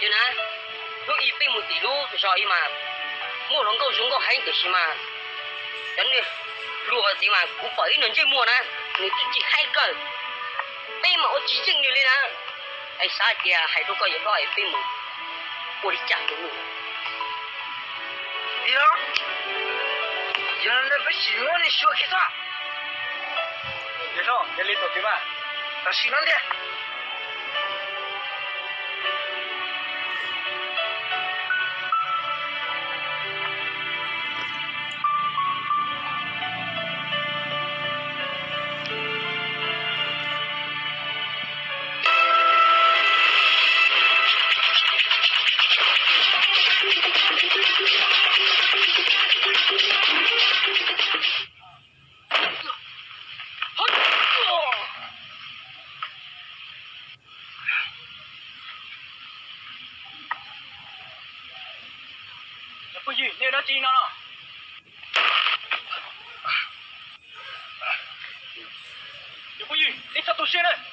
Ces na, hnub ib peb mus tim lub zos ib mas muaj hluas nkauj zoo nkauj heev tiam sis mas cov niag hluas tias mas kuv pom ib nws ntsej muag na, nws txawj tsis haib kawg, peb mas ua tsis yeej nws li na. Es xav hais tias hais rau koj yawm hlob es peb mus ua li cas rau nws. Yawm hlob, yog li peb sim muab nws xyuas kiag xwb. Yawm hlob, yog li tau tiag mas, tam sim no ntiag. Cov phooj ywg, nej dab tsi no los? Cov phooj ywg, nej txhob tu siab na.